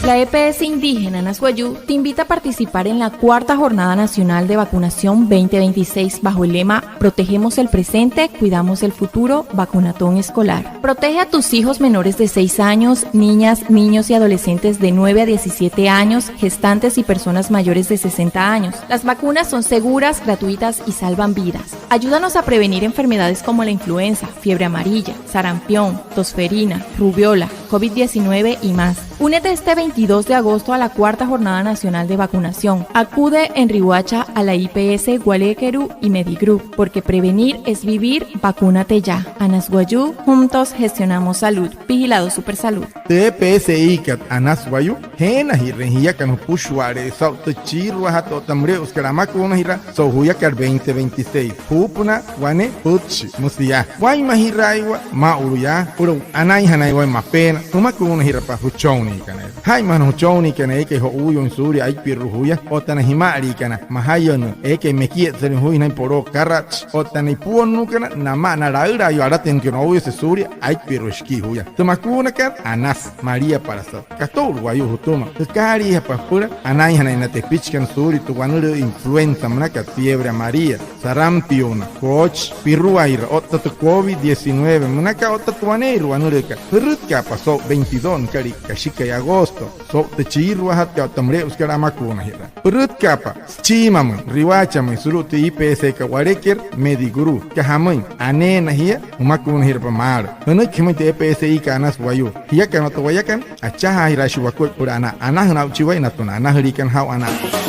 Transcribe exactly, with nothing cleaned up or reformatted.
La E P S indígena Anas Wayuu te invita a participar en la cuarta Jornada Nacional de Vacunación veinte veintiséis bajo el lema "Protegemos el presente, cuidamos el futuro, vacunatón escolar". Protege a tus hijos menores de seis años, niñas, niños y adolescentes de nueve a diecisiete años, gestantes y personas mayores de sesenta años. Las vacunas son seguras, gratuitas y salvan vidas. Ayúdanos a prevenir enfermedades como la influenza, fiebre amarilla, sarampión, tosferina, rubéola, covid diecinueve y más. Únete este veintidós de agosto a la cuarta Jornada Nacional de Vacunación. Acude en Riohacha a la I P S Walekeru y Medigroup, porque prevenir es vivir. Vacúnate ya. Anas Wayuu, juntos gestionamos salud. Vigilado Supersalud. Tü E P S I kat Anas Wayuu, jeenajirüin jiakana jüpüshua'ale'e saa'u tü chiiruajat otta müle'usükat amakuunajiraa so'u juyakat veinte veintiséis. Juupünaa wane pütchi, müsü yaa: Waa'inmajiraaiwa maa'ulu yaa süpüla anainjanain waya mapeena. Jümakuunajirapa jüchonniikana. Jaa'inmaja na jüchonniikana eekai jo'uuyuuin suulia aipirua juya, otta na jima'aliikana majayünnüü eekai mekietsalüin juya sünain poloo karatshi, otta na ipuonnuukana namaa na laülaayuu alatüinakana ouyase suulia aipirua shikii juya. Tü makuunakat, anasü, maliapalasat. Kato'ulu wayuu jütüma, jükaaliijapa süpüla anainjanain na tepichikana suulia tü wanülüü influenza münakat, fiebre amarilla, sarampiona, koochi, piruaira otta tü covid diecinueve münaka otta tü waneeirua wanülüükat. Jürütkaapa so'u veintidós nüka'lia kashikai agosto so'u tü chiiruajatkat otta müle'usükat amakuunajiraa. Pürütkaapa süchiimamüin, riohachamüin sulu'u tü I P S kat Walekeru, Medigroup. Süka jamüin, aneena jia, jümakuunajirapa maalü. Jünüiki jümüin tü E P S I kat Anas Wayuu. Jiakana otta wayakana, achajaajiraashii wakuaippa süpüla anaa. Anajüna aa'uchii waya natüma na anajüliikana jaa'u anaa.